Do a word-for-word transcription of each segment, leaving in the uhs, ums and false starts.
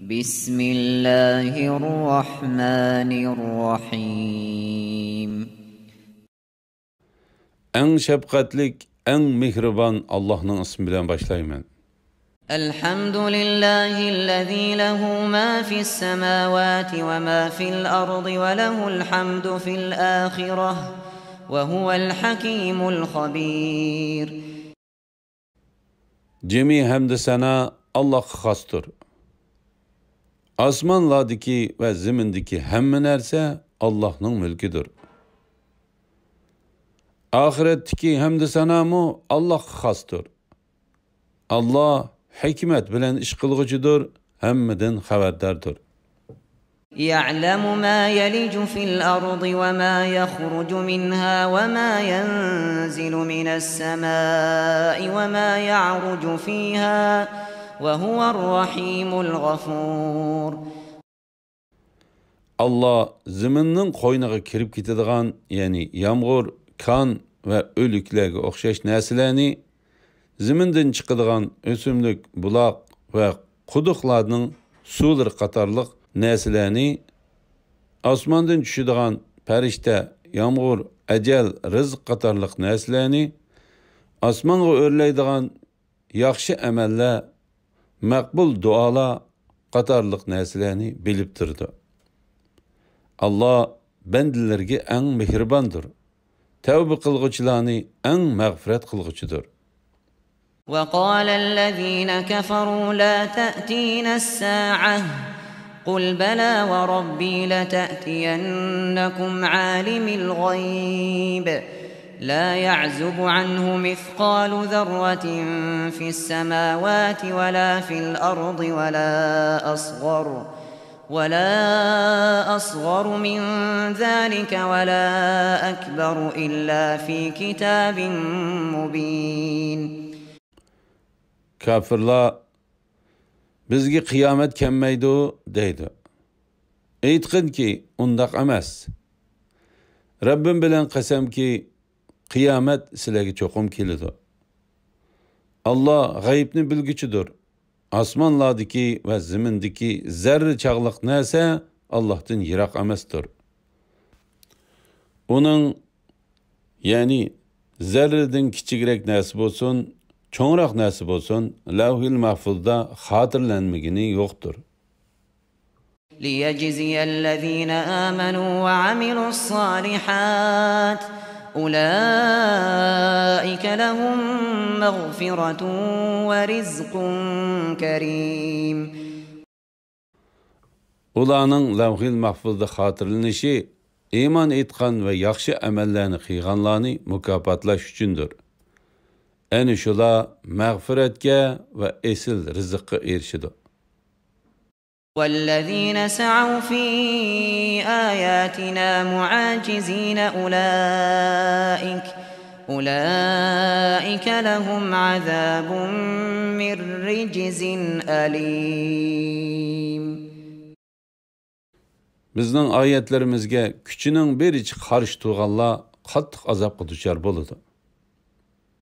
بسم الله الرحمن الرحيم. ئەڭ شەپقەتلىك، ئەڭ مېھرىبان ئاللاھنىڭ ئىسمى بىلەن باشلايمەن. الحمد لله الذي له ما في السماوات وما في الأرض وله الحمد في الآخرة وهو الحكيم الخبير. جىمى ھەمدۇ سانا ئاللاھقا خاستۇر. ئاسمانلاردىكى ۋە زېمىندىكى ھەممە نەرسە ئاللاھنىڭ مۈلكىدۇر. ئاخىرەتتىكى ھەمدۇ سانامۇ ئاللاھقا خاستۇر. ئاللاھ ھېكمەت بىلەن ئىش قىلغۇچىدۇر، ھەممىدىن خەۋەرداردۇر. يعلم ما يلج في الأرض وما يخرج منها وما ينزل من السماء وما يعرج فيها وهو الرحيم الغفور. ئاللاھ زېمىننىڭ قوينىغا كىرىپ كېتىدىغان، يەنى يامغۇر، كان ۋە ئۆلۈكلەرگە ئوخشاش نەرسىلەرنى، زېمىندىن چىقىدىغان ئۆسۈملۈك، بۇلاق ۋە قۇدۇقلارنىڭ سۇلىرى قاتارلىق نەرسىلەرنى، ئاسماندىن چۈشىدىغان پەرىشتە، يامغۇر، ئەجەل، رىزىق قاتارلىق نەرسىلەرنى، ئاسمانغا ئۆرلەيدىغان ياخشى ئەمەللەر، مەقبۇل دۇئالار قاتارلىق نەرسىلەرنى بىلىپ تۇرىدۇ. ئاللاھ بەندىلىرىگە ئەڭ مېھرىباندۇر، تەۋبە قىلغۇچىلارنى ئەڭ مەغپىرەت قىلغۇچىدۇر. وقال الذين كفروا لا تأتينا الساعة قل بلى وربي لتأتينكم عالم الغيب لا يعزب عنه مثقال ذرة في السماوات ولا في الأرض ولا أصغر ولا أصغر من ذلك ولا أكبر إلا في كتاب مبين. كاپىرلار، بىزگە قىيامەت كەلمەيدۇ، دەيدۇ. ئېيتقىنكى، ئۇنداق ئەمەس. رەببىم بىلەن قەسەمكى، قىيامەت سىلەرگە چوقۇم كېلىدۇ. ئاللاھ غەيىبنى بىلگۈچىدۇر. ئاسمانلاردىكى ۋە زېمىندىكى زەررە چاغلىق نەرسە ئاللاھتىن يىراق ئەمەستۇر. ئۇنىڭ، يەنى زەررىدىن كىچىكرەك نەرسە بولسۇن، چوڭراق نەرسە بولسۇن، لەۋھىل مەھفۇزدا خاتىرىلەنمىگىنى يوقتۇر. ليجزي الذين آمنوا وعملوا الصالحات أولئك لهم مغفرة ورزق كريم. ئۇلارنىڭ لەۋھىل مەھفۇزدا خاتىرىلىنىشى ئىمان ئېيتقان ۋە ياخشى ئەمەللەرنى قىلغانلارنى مۇكاپاتلاش ئۈچۈندۇر. ئەنە شۇلار مەغپىرەتكە ۋە ئېسىل رىزىققا ئېرىشىدۇ. والذين سعوا في آياتنا معاجزين أولئك أولئك لهم عذاب من رجز أليم. بىزنىڭ ئايەتلىرىمىزگە كۈچىنىڭ بېرىچە قارشى تۇرغانلار قاتتىق ئازابقا دۇچار بولىدۇ.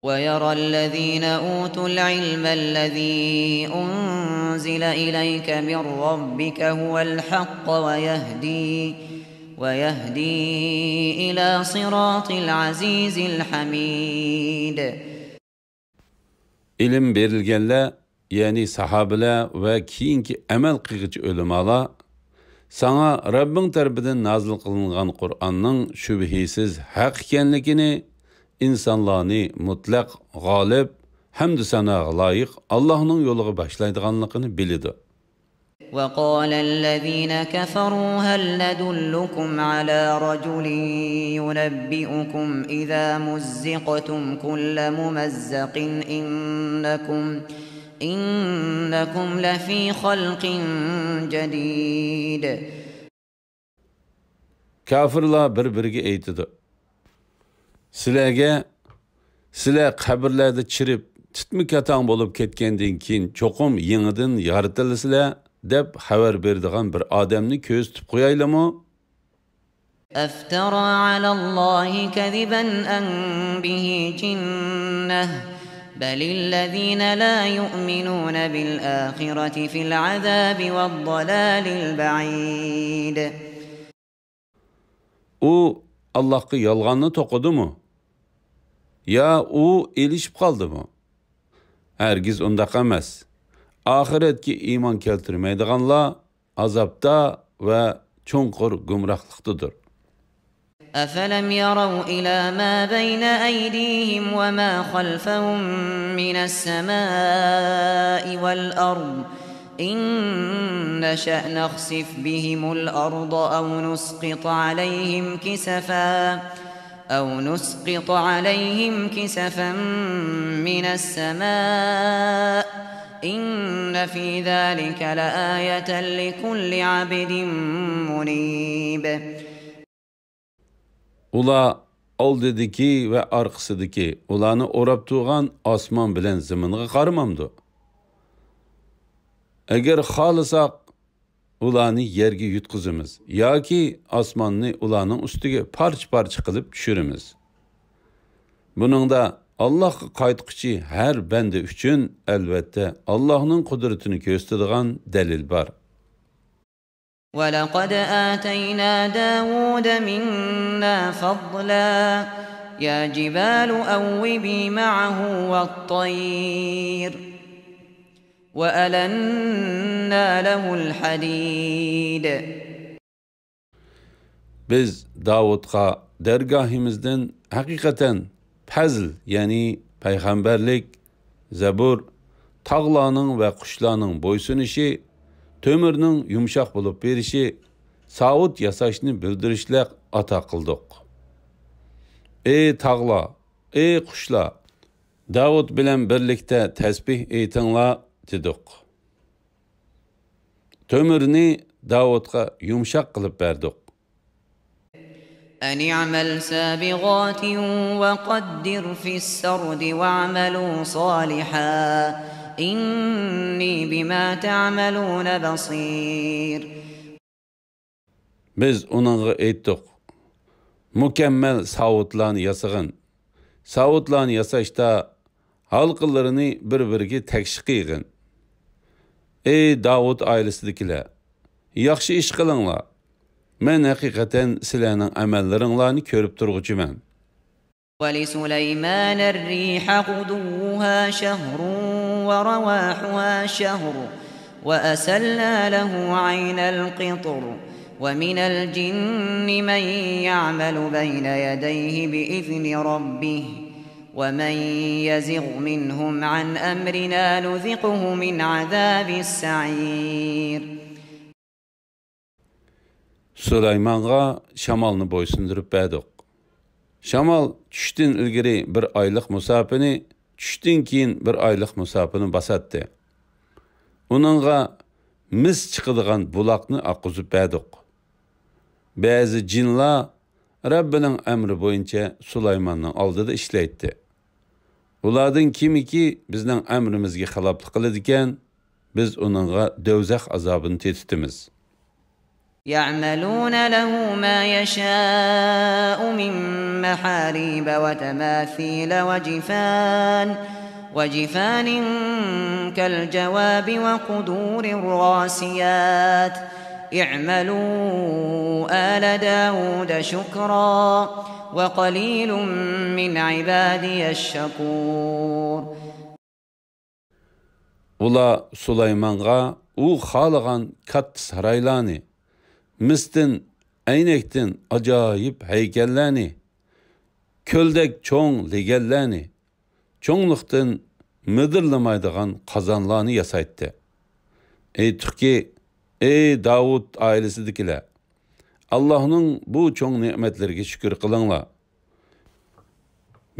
ويرى الذين أوتوا العلم الذي أنزل إليك من ربك هو الحق ويهدي ويهدي إلى صراط العزيز الحميد. ئىلىم بېرىلگەنلەر، يەنى ساھابىلەر ۋە كېيىنكى ئەمەل قىلغۇچى ئۆلىمالار، ساڭا رەببىڭ تەرىپىدىن نازىل قىلىنغان قۇرئاننىڭ شۈبھىسىز ھەق ئىكەنلىكىنى، ئىنسانلارنى مۇتلەق غالىب، ھەمدۇ ساناغا لايىق ئاللاھنىڭ يولىغا باشلايدىغانلىقىنى بىلىدۇ. وقال الذين كفروا هل ندلكم على رجل ينبئكم إذا مزقتم كل ممزق إنكم إنكم لفي خلق جديد. كاپىرلار بىر-بىرىگە ئېيتىدۇ، سىلەرگە، سىلەر قەبرىلەردە چىرىپ، تىتما-كاتاڭ بولۇپ كەتكەندىن كېيىن چوقۇم يېڭىدىن يارىتىلىسىلەر، دەپ خەۋەر بېرىدىغان بىر ئادەمنى كۆرسىتىپ قويايلىمۇ؟ أفترى على الله كذبا أم به جنة بل الذين لا يؤمنون بالآخرة في العذاب والضلال البعيد. ئۇ ئاللاھقا يالغاننى توقۇدىمۇ؟ يا ئۇ ئېلىشىپ قالدىمۇ؟ ھەرگىز ئۇنداق ئەمەس. ئاخىرەتكە ئىمان كەلتۈرمەيدىغانلار ئازابتا ۋە چوڭقۇر گۇمراھلىقتىدۇر. أفلم يروا إلى ما بين أيديهم وما خلفهم من السماء والأرض إن نشأ نخسف بهم الأرض أو نسقط عليهم كسفا أو نسقط عليهم كسفا من السماء إن في ذلك لآية لكل عبد منيب. ئۇلار ئالدىدىكى ۋە ئارقىسىدىكى، ئۇلارنى ئوراپ تۇرغان ئاسمان بىلەن زېمىنغا قارىمامدۇ؟ ئەگەر خالىساق، ئۇلارنى يەرگە يۇتقۇزىمىز ياكى ئاسماننى ئۇلارنىڭ ئۈستىگە پارچە-پارچە قىلىپ چۈشۈرىمىز. بۇنىڭدا ئاللاھقا قايتقۇچى ھەر بەندە ئۈچۈن، ئەلۋەتتە، ئاللاھنىڭ قۇدرىتىنى كۆرسىتىدىغان دەلىل بار. ولقد آتينا داود منا فضلا يا جبال أوبي معه والطير وألنا له الحديد. بىز داۋۇتقا دەرگاھىمىزدىن ھەقىقەتەن پەزل، يەنى پەيغەمبەرلىك، زەبۇر، تاغلارنىڭ ۋە قۇشلارنىڭ بويسۇنۇشى، تۆمۈرنىڭ يۇمشاق بولۇپ بېرىشى، ساۋۇت ياساشنى بىلدۈرۈشلەر ئاتا قىلدۇق. ئەي تاغلار، ئەي قۇشلار، داۋۇت بىلەن بىرلىكتە تەسبىھ ئېيتىڭلار، دېدۇق. تۆمۈرنى داۋۇتقا يۇمشاق قىلىپ بەردۇق. أن اعمل سابغات وقدر في السرد واعملوا صالحا إني بما تعملون بصير. بىز ئۇنىڭغا ئېيتتۇق، مۇكەممەل ساۋۇتلارنى ياسىغىن. ساۋۇتلارنى ياساشتا ھالقىلىرىنى بىر-بىرىگە تەكشى قىيغىن. ئەي داۋۇت ئائىلىسىدىكىلەر، ياخشى ئىش قىلىڭلار. مەن ھەقىقەتەن سىلەرنىڭ ئەمەللىرىڭلارنى كۆرۈپ تۇرغۇچىمەن. ولسليمان الريح غدوها شهر ورواحها شهر وأسلنا له عين القطر ومن الجن من يعمل بين يديه بإذن ربه ومن يزغ منهم عن أمرنا نذقه من عذاب السعير. سۇلايمانغا شامالنى بويسۇندۇرۇپ بەردۇق. شامال چۈشتىن ئىلگىرى بىر ئايلىق مۇساپىنى، چۈشتىن كېيىن بىر ئايلىق مۇساپىنى باساتتى. ئۇنىڭغا مىس چىقىدىغان بۇلاقنى ئاققۇزۇپ بەردۇق. بەزى جىنلار رەببىنىڭ ئەمرى بويىچە سۇلايماننىڭ ئالدىدا ئىشلەيتتى. ئۇلاردىن كىمكى بىزنىڭ ئەمرىمىزگە خىلاپلىق قىلىدىكەن، بىز ئۇنىڭغا دۆزەخ ئازابىنى تېتىتىمىز. يعملون له ما يشاء من محاريب وتماثيل وجفان وجفان كالجواب وقدور الراسيات اعملوا آل داود شكرا وقليل من عبادي الشكور. ئۇلار سۇلايمانغا ئۇ خالىغان كاتتا سارايلارنى، مىستىن، ئەينەكتىن ئاجايىپ ھەيكەللەرنى، كۆلدەك چوڭ لېگەنلەرنى، چوڭلۇقتىن مىدىرلىمايدىغان قازانلارنى ياسايتتى. ئېيتتۇقكى، ئەي داۋۇت ئائىلىسىدىكىلەر، ئاللاھنىڭ بۇ چوڭ نېمەتلىرىگە شۈكۈر قىلىڭلار.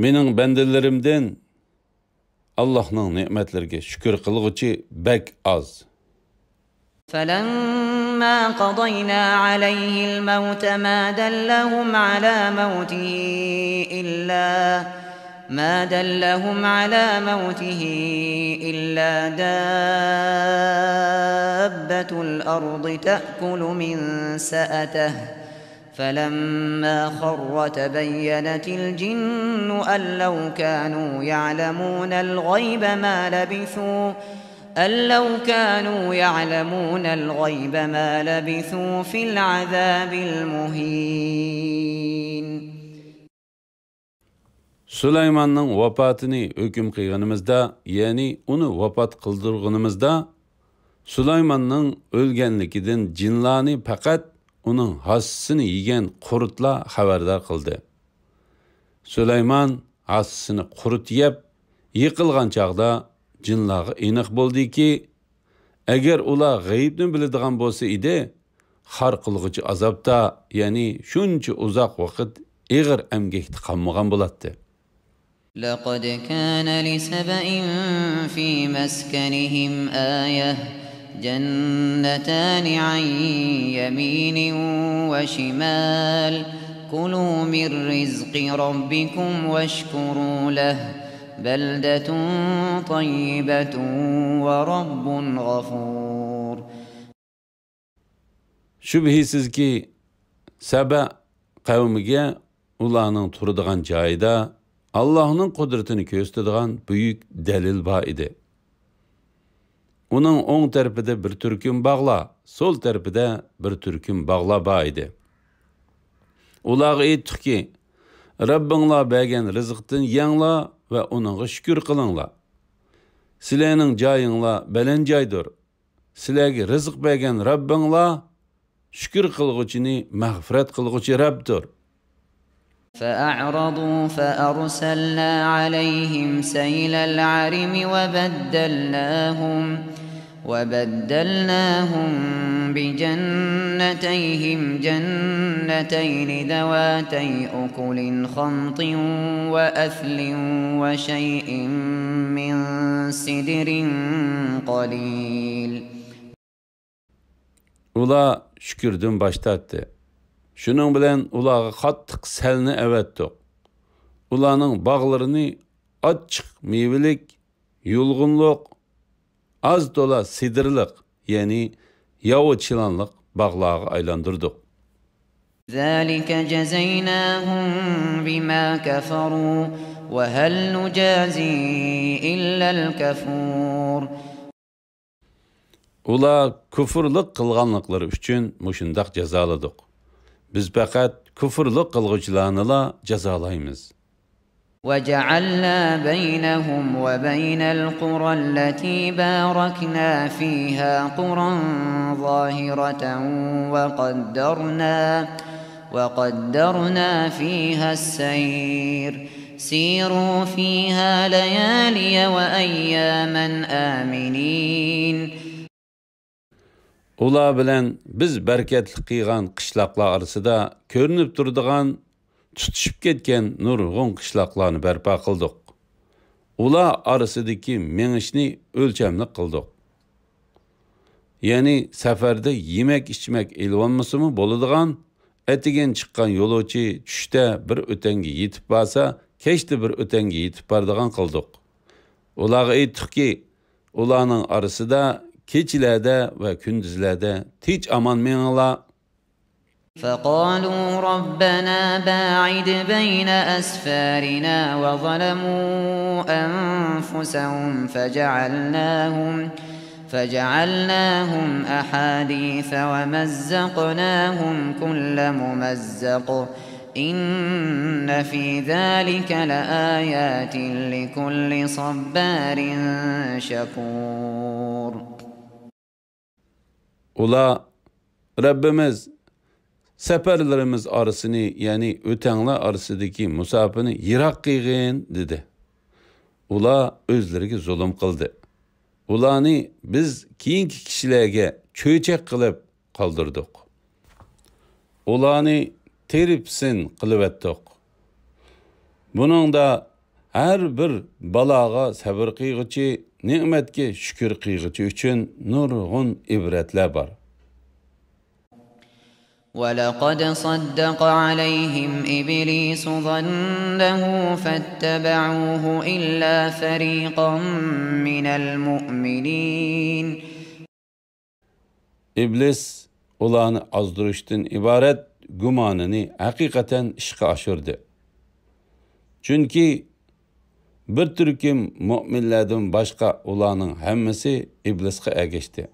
مېنىڭ بەندىلىرىمدىن ئاللاھنىڭ نېمەتلىرىگە شۈكۈر قىلغۇچى بەك ئاز. فلما قضينا عليه الموت ما دلهم على موته إلا ما دلهم على موته إلا دابة الأرض تأكل من سأته فلما خر تبينت الجن أن لو كانوا يعلمون الغيب ما لبثوا أن لو كانوا يعلمون الغيب ما لبثوا في العذاب المهين. سۇلايماننىڭ ۋاپاتىنى ھۆكۈم قىلغىنىمىزدا، يەنى ئۇنى ۋاپات قىلدۇرغىنىمىزدا، سۇلايماننىڭ ئۆلگەنلىكىدىن جىنلارنى پەقەت ئۇنىڭ ھاسىسىنى يېگەن قۇرتلار خەۋەردار قىلدى. سۇلايمان ھاسىسىنى قۇرت يەپ يىقىلغان چاغدا، جىنلارغا ئېنىق بولدىكى، ئەگەر ئۇلار غەيىبنى بىلىدىغان بولسا ئىدى، خار قىلغۇچى ئازابتا، يەنى شۇنچە ئۇزاق ۋاقىت ئېغىر ئەمگەكتە قالمىغان بولاتتى. لقد كان لسبإ في مسكنهم آية جنتان عن يمين وشمال كلوا من رزق ربكم واشكروا له بلدة طيبة ورب غفور. شۈبھىسىزكى، سەبە قەۋمىگە ئۇلارنىڭ تۇرىدىغان جايىدا ئاللاھنىڭ قۇدرىتىنى كۆرسىتىدىغان بۈيۈك دەلىل بار ئىدى. ئۇنىڭ ئوڭ تەرىپىدە بىر تۈركۈم باغلار، سول تەرىپىدە بىر تۈركۈم باغلار بار ئىدى. ئۇلارغا ئېيتتۇقكى، رەببىڭلار بەرگەن رىزىقتىن يەڭلار ۋە ئۇنىڭغا شۈكۈر قىلىڭلار. سىلەرنىڭ جايىڭلار بەلەن جايدۇر. سىلەرگە رىزىق بەرگەن رەببىڭلار شۈكۈر قىلغۇچىنى مەغپىرەت قىلغۇچى رەبتۇر. فأعرضوا فأرسلنا عليهم سيل العرم وبدلناهم وبدلناهم بجنتيهم جنتين ذواتي أكل خمط وأثل وشيء من سدر قليل. ئۇلار شۈكۈردىن باش تارتتى. شۇنىڭ بىلەن ئۇلارغا قاتتىق سەلنى ئەۋەتتۇق. ئۇلارنىڭ باغلىرىنى ئاچچىق مېۋىلىك، يۇلغۇنلۇق، ئاز تولا سىدىرلىق، يەنى ياۋا چىلانلىق باغلارغا ئايلاندۇردۇق. ذلك جزيناهم بما كفروا وهل نجازي إلا الكفور. ئۇلار كۇفرلۇق قىلغانلىقلىرى ئۈچۈن مۇشۇنداق جازالىدۇق. بىز پەقەت كۇفرلۇق قىلغۇچىلارنىلا جازالايمىز. وجعلنا بينهم وبين القرى التي باركنا فيها قرى ظاهرة وقدرنا وقدرنا فيها السير سيروا فيها ليالي وأياما آمنين. ئۇلار بىلەن بىز بەرىكەتلىك قىلغان قىشلاقلار ئارىسىدا كۆرۈنۈپ تۇرىدىغان تۇتىشىپ كەتكەن نۇرغۇن قىشلاقلارنى بەرپا قىلدۇق. ئۇلار ئارىسىدىكى مېڭىشنى ئۆلچەملىك قىلدۇق. يەنى سەپەردە يېمەك-ئىچمەك ئېلىۋالمىسىمۇ بولىدىغان، ئەتىگەن چىققان يولۇچى چۈشتە بىر ئۆتەڭگە يېتىپ بارسا، كەچتە بىر ئۆتەڭگە يېتىپ بارىدىغان قىلدۇق. ئۇلارغا ئېيتتۇقكى، ئۇلارنىڭ ئارىسىدا كېچىلەردە ۋە كۈندۈزلەردە تىنچ-ئامان مېڭىڭلار. فقالوا ربنا باعد بين أسفارنا وظلموا أنفسهم فجعلناهم فجعلناهم أحاديث ومزقناهم كل ممزق إن في ذلك لآيات لكل صبار شكور. ئۇلار، رەببىمىز، سەپەرلىرىمىز ئارىسىنى، يەنى ئۆتەڭلار ئارىسىدىكى مۇساپىنى يىراق قىلغىن، دېدى. ئۇلار ئۆزلىرىگە زۇلۇم قىلدى. ئۇلارنى بىز كېيىنكى كىشىلەرگە چۆچەك قىلىپ قالدۇردۇق. ئۇلارنى تېرىپسىن قىلىۋەتتۇق. بۇنىڭدا ھەر بىر بالاغا سەۋر قىلغۇچى، نېمەتكە شۈكۈر قىلغۇچى ئۈچۈن نۇرغۇن ئىبرەتلەر بار. ولقد صدق عليهم إبليس ظنه فاتبعوه إلا فريقا من المؤمنين. ئىبلىس ئۇلارنى ئازدۇرۇشتىن ئىبارەت گۇمانىنى ھەقىقەتەن ئىشقا ئاشۇردى. چۈنكى بىر تۈركۈم مۆمىنلەردىن باشقا ئۇلارنىڭ ھەممىسى ئىبلىسقا ئەگەشتى.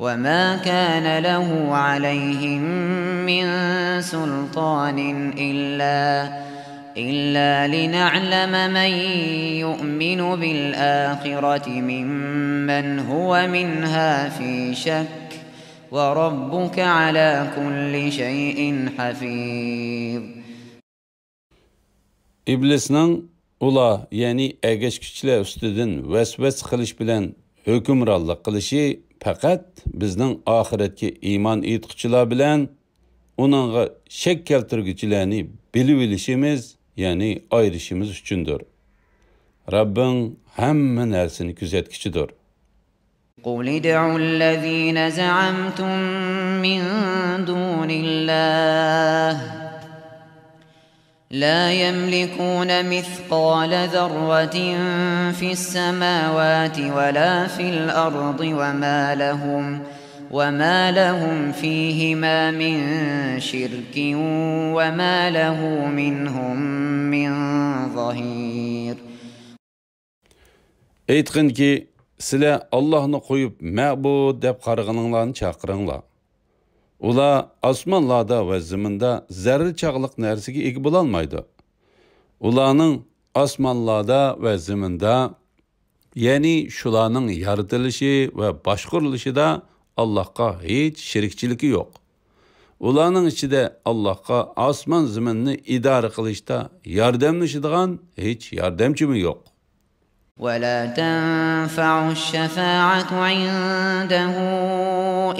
وما كان له عليهم من سلطان إلا إلا لنعلم من يؤمن بالآخرة ممن هو منها في شك وربك على كل شيء حفيظ. ئىبلىسنىڭ ئۇلار، يەنى ئەگەشكۈچىلەر ئۈستىدىن ۋەسۋەسە قىلىش بىلەن ھۆكۈمرانلىق قىلىشى پەقەت بىزنىڭ ئاخىرەتكە ئىمان ئېيتقۇچىلار بىلەن ئۇنىڭغا شەك كەلتۈرگۈچىلەرنى بىلىۋېلىشىمىز، يەنى ئايرىشىمىز ئۈچۈندۇر. رەببىڭ ھەممە نەرسىنى كۆزەتكۈچىدۇر. قل ادعوا الذين زعمتم من دون الله لا يملكون مثقال ذرة في السماوات ولا في الأرض وما لهم وما لهم فيهما من شرك وما له منهم من ظهير. ئېيتقىنكى، سىلەر ئاللاھنى قويۇپ مەبۇد دەپ قارىغىنىڭلارنى چاقىرىڭلار. ئۇلار ئاسمانلاردا ۋە زېمىندا زەررە چاغلىق نەرسىگە ئىگە بولالمايدۇ. ئۇلارنىڭ ئاسمانلاردا ۋە زېمىندا، يەنى شۇلارنىڭ يارىتىلىشى ۋە باشقۇرۇلۇشىدا ئاللاھقا ھېچ شېرىكچىلىكى يوق. ئۇلارنىڭ ئىچىدە ئاللاھقا ئاسمان زېمىننى ئىدارە قىلىشتا ياردەملىشىدىغان ھېچ ياردەمچىمۇ يوق. ولا تنفع الشفاعة عنده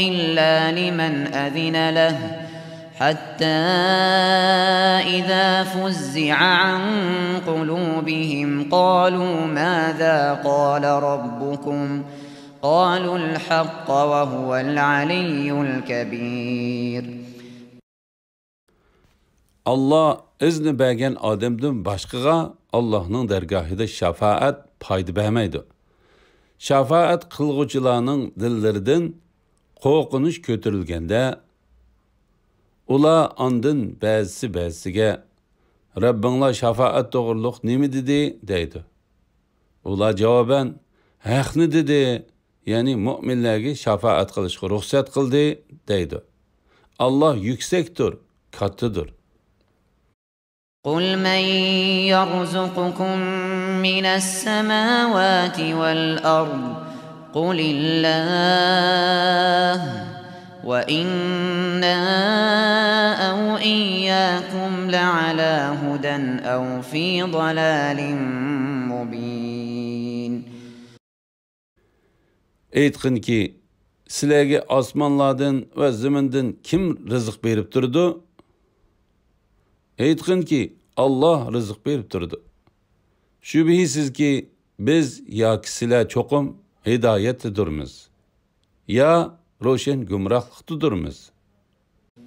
إلا لمن أذن له حتى إذا فزع عن قلوبهم قالوا ماذا قال ربكم قالوا الحق وهو العلي الكبير. ئاللا ئىزنى بەرگەن ئادەمدىن باشقىغا ئاللاھنىڭ دەرگاھىدا شاپائەت پايدا بەرمەيدۇ. شاپائەت قىلغۇچىلارنىڭ دىللىرىدىن قورقۇنچ كۆتۈرۈلگەندە، ئۇلار ئاندىن بەزىسى بەزىسىگە، رەببىڭلار شاپائەت توغرۇلۇق نېمە دېدى؟ دەيدۇ. ئۇلار جاۋابەن، ھەقنى دېدى، يەنى مۆمىنلەرگە شاپائەت قىلىشقا رۇخسەت قىلدى، دەيدۇ. ئاللا يۈكسەكتۇر، كاتتىدۇر. قل من يرزقكم من السماوات والأرض قل الله وإنا أو إياكم لعلى هدى أو في ضلال مبين. ئېيتقىنكى، سىلەرگە ئاسمانلاردىن ۋە زېمىندىن كىم رىزىق بېرىپ تۇرىدۇ؟ ئېيتقىنكى، ئاللا رىزىق بېرىپ تۇرىدۇ. شۈبھىسىزكى، بىز ياكى سىلەر چوقۇم ھىدايەتتىدۇرمىز، يا روشەن گۇمراھلىقتىدۇرمىز.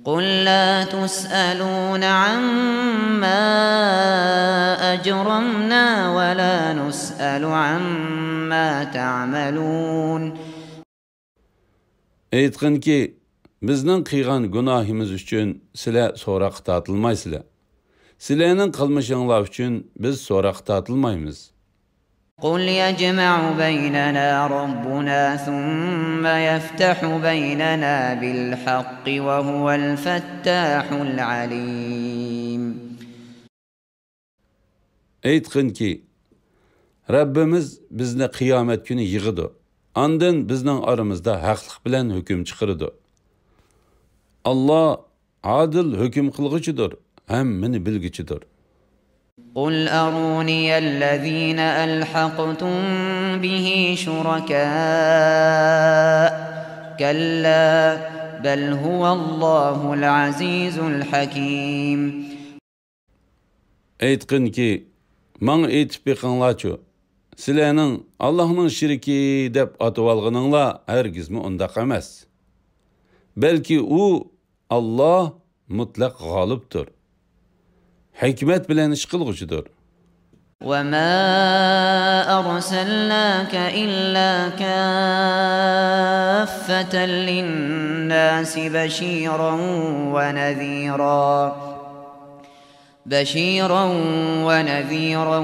قل لا تسألون عما أجرمنا ولا نسأل عما تعملون. ئېيتقىنكى، بىزنىڭ قىلغان گۇناھىمىز ئۈچۈن سىلەر سوراققا تارتىلمايسىلەر. سىلەرنىڭ قىلمىشىڭلار ئۈچۈن بىز سوراققا تارتىلمايمىز. قل يجمع بيننا ربنا ثم يفتح بيننا بالحق وهو الفتاح العليم. ئېيتقىنكى، رەببىمىز بىزنى قىيامەت كۈنى يىغىدۇ، ئاندىن بىزنىڭ ئارىمىزدا ھەقلىق بىلەن ھۆكۈم چىقىرىدۇ. ئاللا ئادىل ھۆكۈم قىلغۇچىدۇر، ھەممىنى بىلگۈچىدۇر. قل أروني الذين ألحقتم به شركاء كلا بل هو الله العزيز الحكيم. ئېيتقىنكى، ماڭا ئېيتىپ بېقىڭلارچۇ، سىلەرنىڭ ئاللاھنىڭ شېرىكى دەپ ئاتىۋالغىنىڭلار ھەرگىزمۇ ئۇنداق ئەمەس. بەلكى ئۇ، ئاللا، مۇتلەق غالىبتۇر، ھېكمەت بىلەن ئىش قىلغۇچىدۇر. وما أرسلناك إلا كافة للناس بشيرا ونذيرا، بشيرا ونذيرا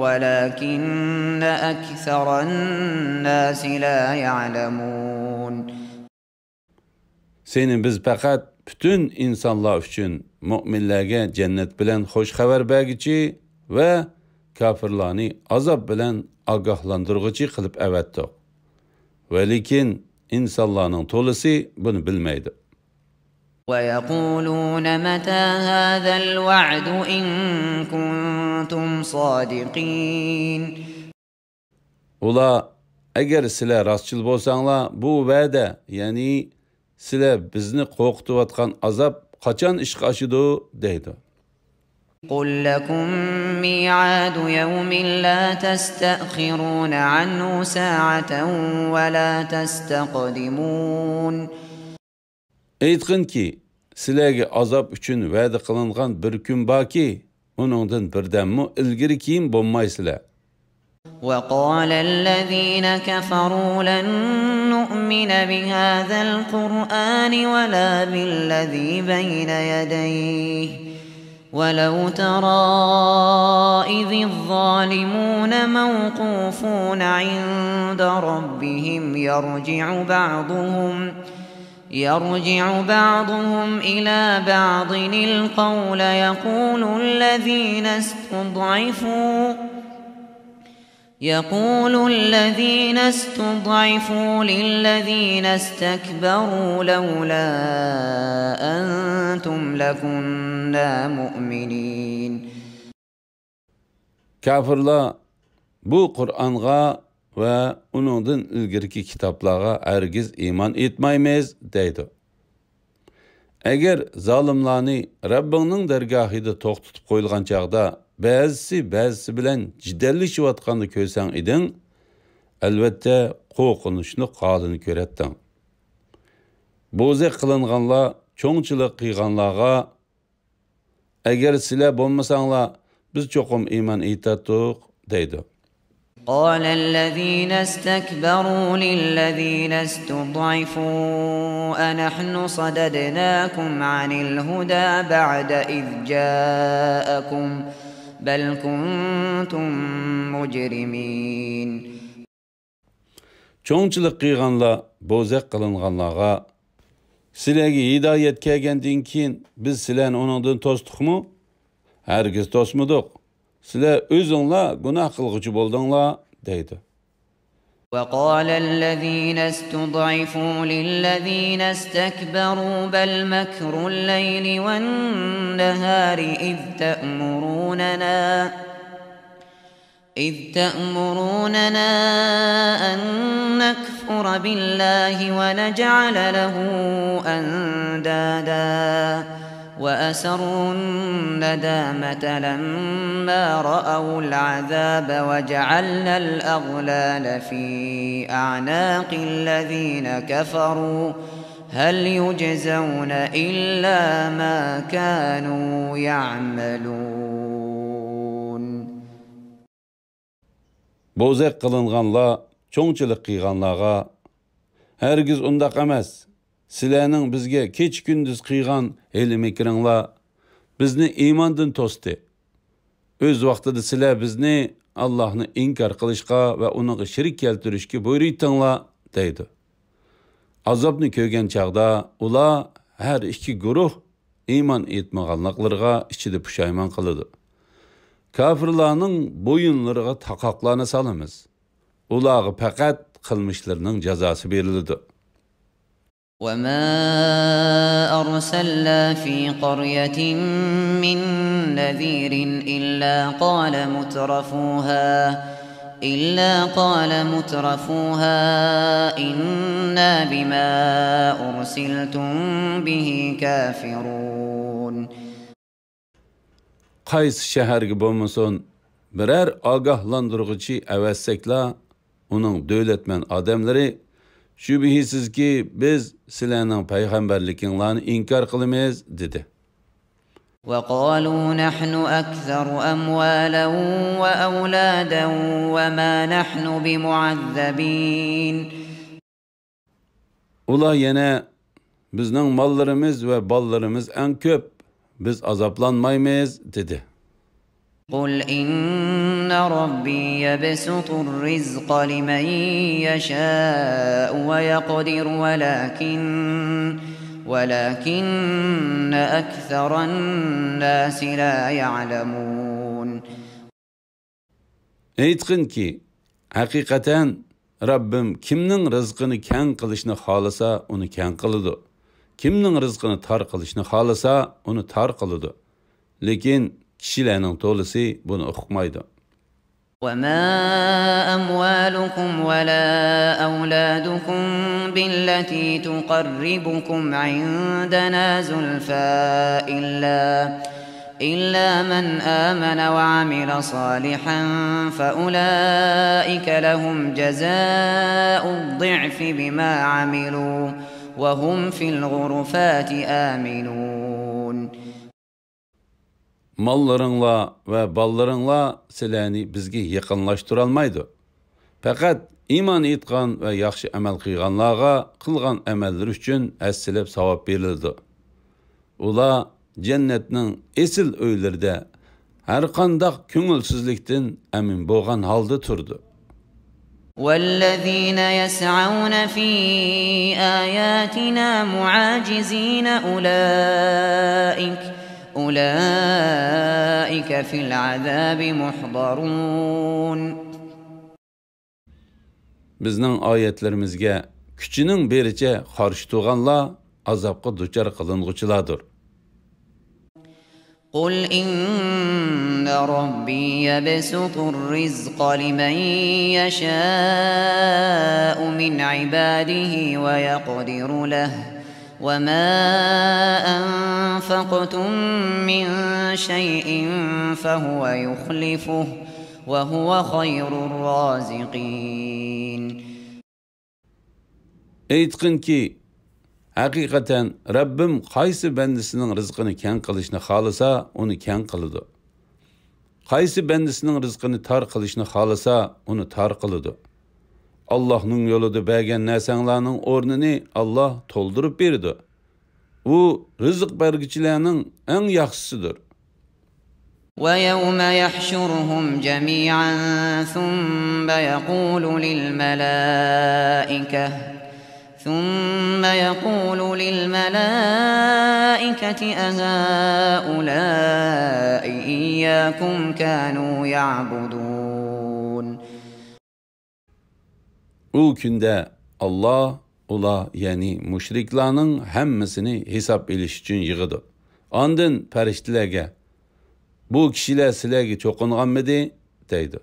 ولكن أكثر الناس لا يعلمون. سېنى بىز پەقەت پۈتۈن ئىنسانلار ئۈچۈن مۆمىنلەرگە جەننەت بىلەن خۇش خەۋەر بەرگۈچى ۋە كاپىرلارنى ئازاب بىلەن ئاگاھلاندۇرغۇچى قىلىپ ئەۋەتتۇق. ۋەلىكىن ئىنسانلارنىڭ تولىسى بۇنى بىلمەيدۇ. ويقولون متى هذا الوعد إن كنتم صادقين. ئۇلار، ئەگەر سىلەر راستچىل بولساڭلار، بۇ ۋەدە، يەنى سىلەر بىزنى قورقۇتۇۋاتقان ئازاب قاچان ئىشقا ئاشىدۇ؟ دەيدۇ. قل لكم ميعاد يوم لا تستأخرون عنه ساعة ولا تستقدمون. ئېيتقىنكى، سىلەرگە ئازاب ئۈچۈن ۋەدە قىلىنغان بىر كۈن باركى، ئۇنىڭدىن بىردەممۇ ئىلگىرى-كېيىن بولمايسىلەر. وقال الذين كفروا لن نؤمن بهذا القرآن ولا بالذي بين يديه ولو ترى إذ الظالمون موقوفون عند ربهم يرجع بعضهم يرجع بعضهم إلى بعض القول يقول الذين استضعفوا يقول الذين استضعفوا للذين استكبروا لولا أنتم لكنا مؤمنين. كاپىرلار بۇ قۇرئانغا ۋە ئۇنىڭدىن ئىلگىرىكى كىتابلارغا ھەرگىز ئىمان ئېيتمايمىز دەيدۇ. ئەگەر زالىملارنى رەببىڭنىڭ دەرگاھىدا توختىتىپ قويۇلغان چاغدا بەزىسى بەزىسى بىلەن جېدەللىشىۋاتقاندا كۆرسەڭ ئىدىڭ، ئەلۋەتتە قورقۇنچلۇق ھالىنى كۆرەتتىڭ. بوزەك قىلىنغانلار چوڭچىلىق قىلغانلارغا، ئەگەر سىلەر بولمىساڭلار، بىز چوقۇم ئىمان ئېيتاتتۇق دەيدۇ. قال الذين استكبروا للذين استضعفوا أنحن صددناكم عن الهدى بعد إذ جاءكم بل كنتم مجرمين. چوڭچىلىق قىلغانلار بوزەك قىلىنغانلارغا، سىلەرگە ھىدايەت كەلگەندىن كېيىن بىز سىلەرنى ئۇنىڭدىن توستۇقمۇ؟ ھەرگىز توسمىدۇق. سىلەر ئۆزۈڭلار گۇناھ قىلغۇچى بولدۇڭلار دەيدۇ. وقال الذين استضعفوا للذين استكبروا بل مكر الليل والنهار إذ تأمروننا إذ تأمروننا أن نكفر بالله ونجعل له أندادا وأسروا الندامة لما رأوا العذاب وجعلنا الأغلال في أعناق الذين كفروا هل يجزون إلا ما كانوا يعملون. بوزەك قىلىنغانلار چوڭچىلىق قىلغانلارغا، ھەرگىز ئۇنداق ئەمەس، سىلەرنىڭ بىزگە كېچە-كۈندۈز قىلغان ھىيلە-مىكرىڭلار بىزنى ئىماندىن توستى. ئۆز ۋاقتىدا سىلەر بىزنى ئاللاھنى ئىنكار قىلىشقا ۋە ئۇنىڭغا شېرىك كەلتۈرۈشكە بۇيرۇيتتىڭلار، دەيدۇ. ئازابنى كۆرگەن چاغدا ئۇلار، ھەر ئىككى گۇرۇھ، ئىمان ئېيتمىغانلىقلىرىغا ئىچىدە پۇشايمان قىلىدۇ. كاپىرلارنىڭ بويۇنلىرىغا تاقاقلارنى سالىمىز. ئۇلارغا پەقەت قىلمىشلىرىنىڭ جازاسى بېرىلىدۇ. وما أرسلنا في قرية من نذير إلا قال مترفوها إلا قال مترفوها إنا بما أرسلتم به كافرون. قايسى شەھەرگە بولمىسۇن، بىرەر ئاگاھلاندۇرغۇچى ئەۋەتسەكلا، ئۇنىڭ دۆلەتمەن ئادەملىرى، شۈبھىسىزكى، بىز سىلەرنىڭ پەيغەمبەرلىكىڭلارنى ئىنكار قىلىمىز، دېدى. وقالوا نحن أكثر أموالا وأولادا وما نحن بمعذبين. ئۇلار يەنە، بىزنىڭ ماللىرىمىز ۋە بالىلىرىمىز ئەڭ كۆپ، بىز ئازابلانمايمىز، دېدى. قل إن ربي يبسط الرزق لمن يشاء ويقدر ولكن ولكن أكثر الناس لا يعلمون. ئېيتقىنكى، ھەقىقەتەن رەببىم كىمنىڭ رىزقىنى كەڭ قىلىشنى خالىسا، ئۇنى كەڭ قىلىدۇ. كىمنىڭ رىزقىنى تار قىلىشنى خالىسا، ئۇنى تار قىلىدۇ. لېكىن كىشىلەرنىڭ تولىسى بۇنى ئۇقمايدۇ. وما أموالكم ولا أولادكم بالتي تقربكم عندنا زلفى إلا إلا من آمن وعمل صالحا فأولئك لهم جزاء الضعف بما عملوا وهم في الغرفات آمنون. ماللىرىڭلار ۋە بالىلىرىڭلار سىلەرنى بىزگە يېقىنلاشتۇرالمايدۇ. پەقەت ئىمان ئېيتقان ۋە ياخشى ئەمەل قىلغانلارغا قىلغان ئەمەللىرى ئۈچۈن ھەسسىلەپ ساۋاب بېرىلىدۇ. ئۇلار جەننەتنىڭ ئېسىل ئۆيلىرىدە ھەرقانداق كۆڭۈلسىزلىكتىن ئەمىن بولغان ھالدا تۇرىدۇ. والذين يسعون في آياتنا معاجزين أولئك أولئك في العذاب محضرون. بىزنىڭ ئايەتلىرىمىزگە كۈچىنىڭ بېرىچە قارشى تۇرغانلار ئازابقا دۇچار قىلىنغۇچىلاردۇر. قل إن ربي يبسط الرزق لمن يشاء من عباده ويقدر له وما أنفقتم من شيء فهو يخلفه وهو خير الرازقين. ئېيتقىنكى، ھەقىقەتەن رەببىم قايسى بەندىسىنىڭ رىزقىنى كەڭ قىلىشنى خالىسا، ئۇنى كەڭ قىلىدۇ. قايسى بەندىسىنىڭ رىزقىنى تار قىلىشنى خالىسا، ئۇنى تار قىلىدۇ. ئاللاھنىڭ يولىدا بەرگەن نەرسەڭلارنىڭ ئورنىنى ئاللاھ تولدۇرۇپ بېرىدۇ. ئۇ رىزىق بەرگۈچىلەرنىڭ ئەڭ ياخشىسىدۇر. ويوم يحشرهم جميعا ثم يقول للملائكة ثم يقول للملائكة أهؤلاء إياكم كانوا يعبدون. ئۇ كۈندە ئاللاھ ئۇلار، يەنى مۇشرىكلارنىڭ ھەممىسىنى ھېساب ئېلىش ئۈچۈن يىغىدۇ. ئاندىن پەرىشتىلەرگە، بۇ كىشىلەر سىلەرگە چوقۇنغانمىدى؟ دەيدۇ.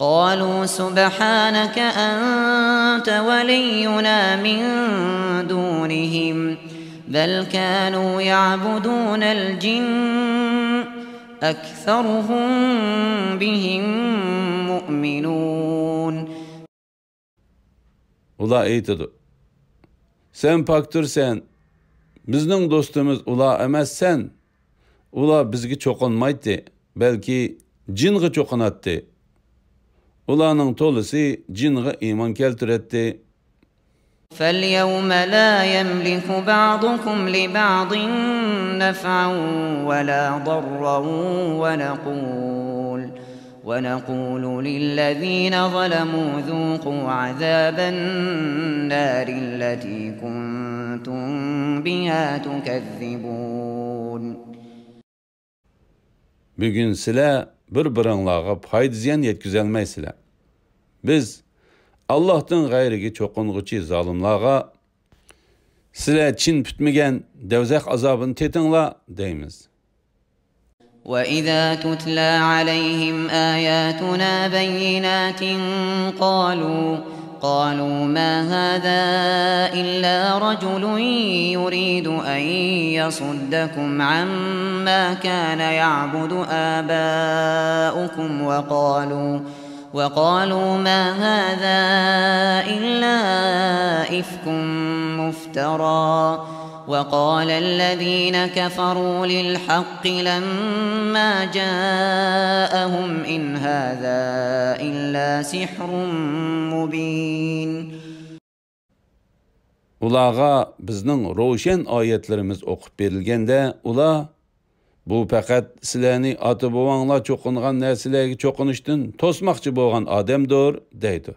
قالوا سبحانك أنت ولينا من دونهم بل كانوا يعبدون الجن أكثرهم بهم مؤمنون. ئۇلار ئېيتىدۇ، سەن پاكتۇرسەن، بىزنىڭ دوستىمىز ئۇلار ئەمەس سەن. ئۇلار بىزگە چوقۇنمايتتى، بەلكى جىنغا چوقۇناتتى. ئۇلارنىڭ تولىسى جىنغا ئىمان كەلتۈرەتتى. فاليوم لا يملك بعضكم لبعض نفعا ولا ضرا ونقول ونقول للذين ظلموا ذوقوا عذاب النار التي كنتم بها تكذبون. بۈگۈن سىلەر بىر-بىرىڭلارغا پايدا-زىيان يەتكۈزەلمەيسىلەر. بىز ئاللاھتىن غەيرىگە چوقۇنغۇچى زالىملارغا، سىلەر چىن پۈتمىگەن دەۋزەخ ئازابىنى تېتىڭلار، دەيمىز. وإذا تتلى عليهم آياتنا بينات قالوا قالوا ما هذا إلا رجل يريد أن يصدكم عما كان يعبد آباؤكم وقالوا وقالوا ما هذا إلا إفك مفترى وقال الذين كفروا للحق لما جاءهم إن هذا إلا سحر مبين. ئۇلارغا بىزنىڭ روشەن ئايەتلىرىمىز ئوقۇپ بېرىلگەندە، ئۇلار، بۇ پەقەت سىلەرنى ئاتا-بوۋاڭلار چوقۇنغان نەرسىلەرگە چوقۇنۇشتىن توسماقچى بولغان ئادەمدۇر، دەيدۇ.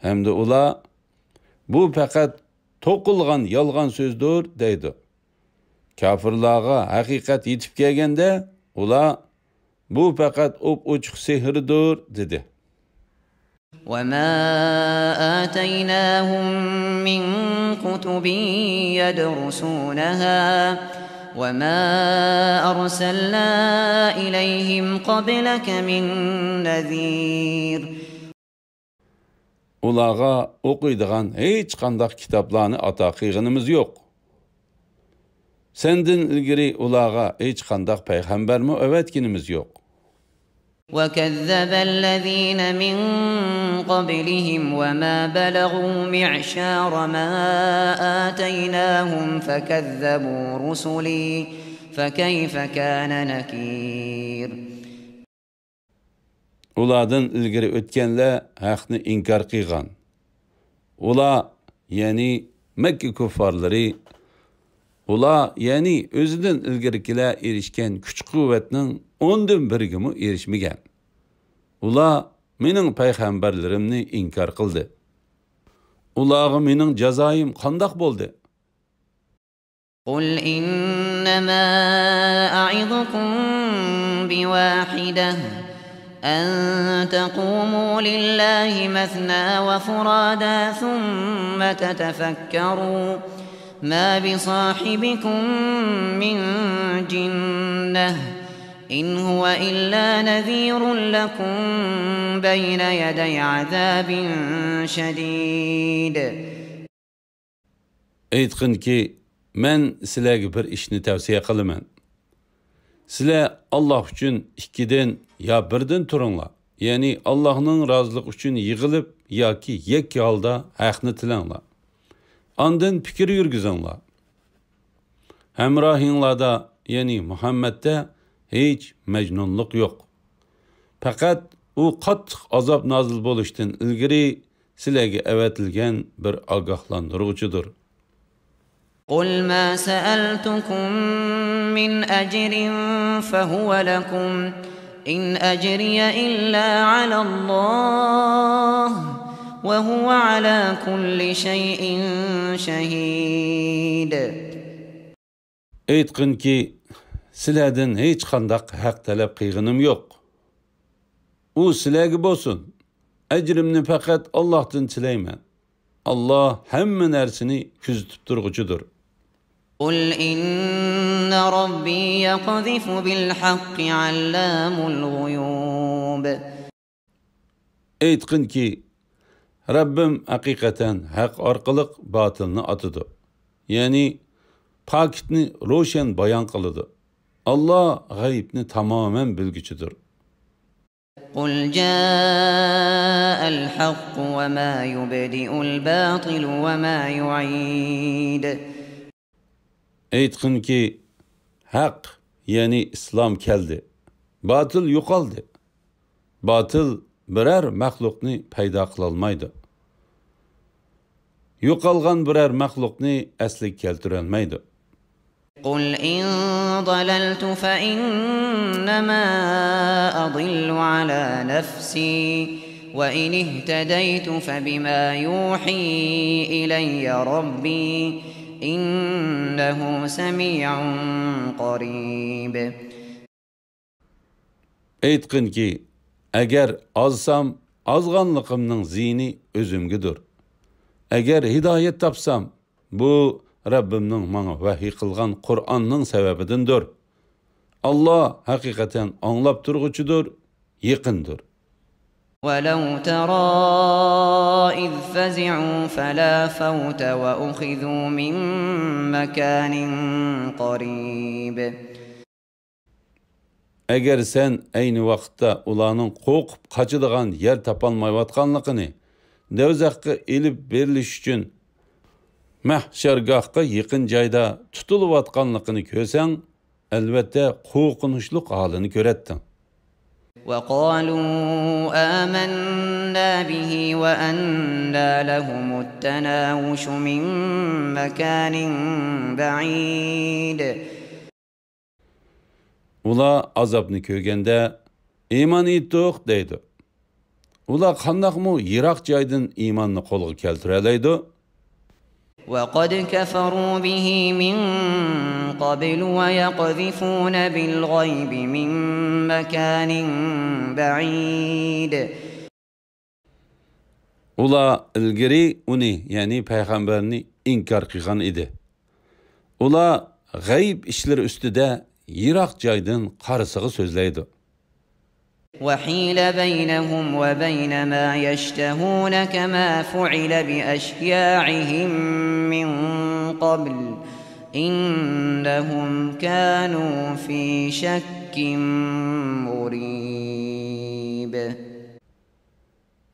ھەمدە ئۇلار، بۇ پەقەت توقۇلغان يالغان سۆزدۇر، دەيدۇ. كاپىرلارغا ھەقىقەت يېتىپ كەلگەندە، ئۇلار، بۇ پەقەت ئوپئوچۇق سېھىردۇر، دېدى. وما آتيناهم من كتب يدرسونها وما أرسلنا إليهم قبلك من نذير. ئۇلارغا ئوقۇيدىغان ھېچقانداق كىتابلارنى ئاتا قىلغىنىمىز يوق. سەندىن ئىلگىرى ئۇلارغا ھېچقانداق پەيغەمبەرمۇ ئەۋەتكىنىمىز يوق. وكذب الذين من قبلهم وما بلغوا معشار ما آتيناهم فكذبوا رسلي فكيف كان نكير. ئۇلاردىن ئىلگىرى ئۆتكەنلەر ھەقنى ئىنكار قىلغان. ئۇلار، يەنى مەككە كۇففارلىرى، ئۇلار، يەنى ئۆزىدىن ئىلگىرىكىلەر ئېرىشكەن كۈچ-قۇۋۋەتنىڭ ئوندىن بىرىگىمۇ ئېرىشمىگەن. ئۇلار مېنىڭ پەيغەمبەرلىرىمنى ئىنكار قىلدى. ئۇلارغا مېنىڭ جازايىم قانداق بولدى؟ قل إنما أعظكم بواحدة أن تقوموا لله مثنى وفرادى ثم تتفكروا ما بصاحبكم من جنة إن هو إلا نذير لكم بين يدي عذاب شديد. ئېيتقىنكى، مەن سىلەرگە بىر ئىشنى تەۋسىيە قىلىمەن. سىلەر ئاللاھ ئۈچۈن ئىككىدىن يا بىردىن تۇرۇڭلار، يەنى ئاللاھنىڭ رازىلىقى ئۈچۈن يىغىلىپ ياكى يەككە ھالدا ھەقنى تىلەڭلار. ئاندىن پىكىر يۈرگۈزۈڭلار. ھەمراھىڭلاردا، يەنى مۇھەممەدتە ھېچ مەجنۇنلۇق يوق. پەقەت ئۇ قاتتىق ئازاب نازىل بولۇشتىن ئىلگىرى سىلەرگە ئەۋەتىلگەن بىر ئاگاھلاندۇرغۇچىدۇر. قل ما سألتكم من أجر فهو لكم إن أجري إلا على الله وهو على كل شيء شهيد. ئېيتقىنكى، سىلەردىن ھېچقانداق ھەق تەلەپ قىلغىنىم يوق. ئۇ سىلەرگە بولسۇن. ئەجرىمنى پەقەت ئاللاھتىن تىلەيمەن. ئاللاھ ھەممە نەرسىنى كۆزىتىپ تۇرغۇچىدۇر. قل إن ربي يقذف بالحق علام الغيوب. ئېيتقىنكى، رەببىم ھەقىقەتەن ھەق ئارقىلىق باتىلنى ئاتىدۇ. يەنى پاكىتنى روشەن بايان قىلىدۇ. ئاللاھ غەيىبنى تامامەن بىلگۈچىدۇر. قل جاء الحق وما يبدئ الباطل وما يعيد. ئېيتقىنكى، ھەق، يەنى ئىسلام كەلدى. باتىل يوقالدى. باتىل بىرەر مەخلۇقنى پەيدا قىلالمايدۇ. يوقالغان بىرەر مەخلۇقنى ئەسلىگە كەلتۈرەلمەيدۇ. قل إن ضللت فإنما أضل على نفسي وإن اهتديت فبما يوحي إلي ربي إنه سميع قريب. ئېيتقىنكى، ئەگەر ئازسام، ئازغانلىقىمنىڭ زىيىنى ئۆزۈمگىدۇر. ئەگەر ھىدايەت تاپسام، بۇ رەببىمنىڭ ماڭا ۋەھىي قىلغان قۇرئاننىڭ سەۋەبىدىندۇر. ئاللاھ ھەقىقەتەن ئاڭلاپ تۇرغۇچىدۇر، يېقىندۇر. ولو ترى إذ فزعوا فلا فوت وأخذوا من مكان قريب. ئەگەر سەن ئەينى ۋاقىتتا ئۇلارنىڭ قورقۇپ قاچىدىغان يەر تاپالمايۋاتقانلىقىنى، دوزاخقا ئېلىپ بېرىلىش ئۈچۈن مەھشەرگاھقا يېقىن جايدا تۇتۇلۇۋاتقانلىقىنى كۆرسەڭ، ئەلۋەتتە قورقۇنچلۇق ھالىنى كۆرەتتىڭ. وقالوا آمنا به وأنى لهم التناوش من مكان بعيد. ئۇلار ئازابنى كۆرگەندە، ئىمان ئېيتتۇق دەيدۇ. ئۇلار قانداقمۇ يىراق جايدىن ئىماننى قولغا كەلتۈرەلەيدۇ؟ وقد كفروا به من قبل ويقذفون بالغيب من مكان بعيد. ئۇلار ئىلگىرى ئۇنى، يەنى پەيغەمبەرنى ئىنكار قىلغان ئىدى. ئۇلار غەيىب ئىشلىرى ئۈستىدە يىراق جايدىن قارىسىغا سۆزلەيدۇ. وحيل بينهم وبين ما يشتهون كما فعل بأشياعهم من قبل إنهم كانوا في شك مريب.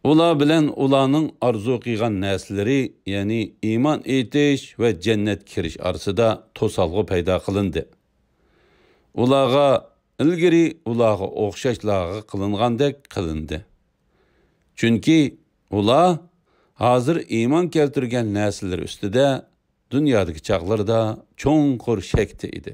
ئۇلار بىلەن ئۇلارنىڭ ئارزۇ قىلغان نەرسىلىرى، يەنى ئىمان ئېيتىش ۋە جەننەتكە كىرىش ئارىسىدا توسالغۇ پەيدا قىلىندى. ئۇلارغا ئىلگىرى ئۇلارغا ئوخشاشلارغا قىلىنغاندەك قىلىندى. چۈنكى ئۇلار ھازىر ئىمان كەلتۈرگەن نەرسىلىرى ئۈستىدە دۇنيادىكى چاغلىرىدا چوڭقۇر شەكتە ئىدى.